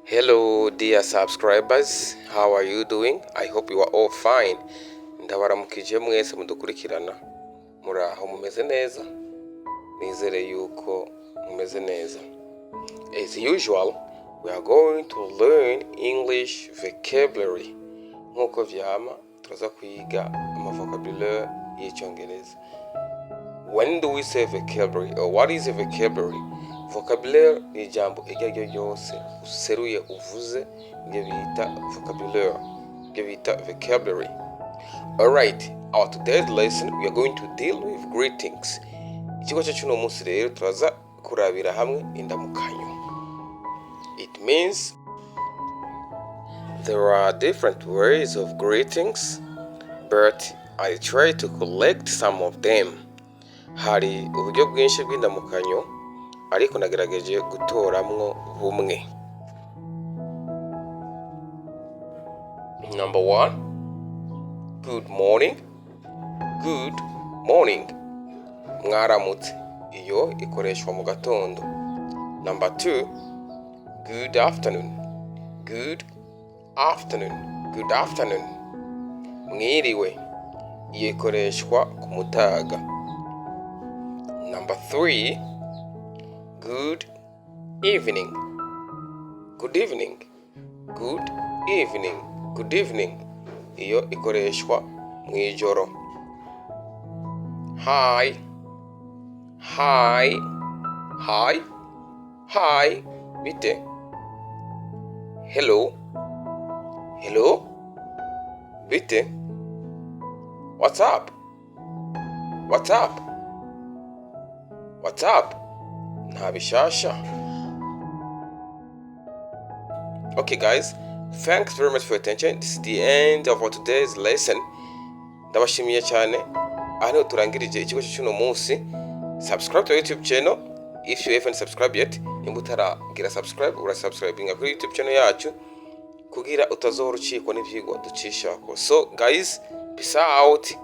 Hello dear subscribers, how are you doing? I hope you are all fine. Ndabaramukije mwese mudukurikirana. Muraho mumeze neza? Nizere yuko mumeze neza. As usual, we are going to learn English vocabulary. Nkuko vyama, turaza kwiga amavocabulaire y'Icongereza. When do we say vocabulary or what is a vocabulary? Vocabulaire ni ijambo iryo ari ryo ryose useruye uvuze, niryo bita vocabulaire, niryo bita vocabulary. Alright, our today's lesson, we are going to deal with greetings. Ikigo cyacu uno munsi rero turaza kurabira hamwe indamukanyo. It means there are different ways of greetings, but I try to collect some of them. Hari uburyo bwinshi bw'indamukanyo, ariko nagerageje gutoramwo bumwe. Number one, good morning. Good morning. Mwaramutse. Iyo ikoreshwa mu gatondo. Number two, good afternoon. Good afternoon. Good afternoon. Mwiriwe. Iyo ikoreshwa ku mutaga. Number three, good evening. Good evening. Good evening. Good evening. Iyo ikoreshwa mu ijoro. Hi. Hi. Hi. Hi. Bite. Hello. Hello. Bite. What's up? What's up? What's up? Nta bishasha. Okay guys, thanks very much for your attention. This is the end of our today's lesson. Ndabashimiye cyane. Aha niho turangirije ikigo cy'uno munsi. Subscribe to our YouTube channel if you haven't subscribed yet. Nimba utaragira subscribe, urasubscribinga kuri YouTube channel yacu kugira utazohora ucikwa n'ivyigwa ducishako. So guys, peace out.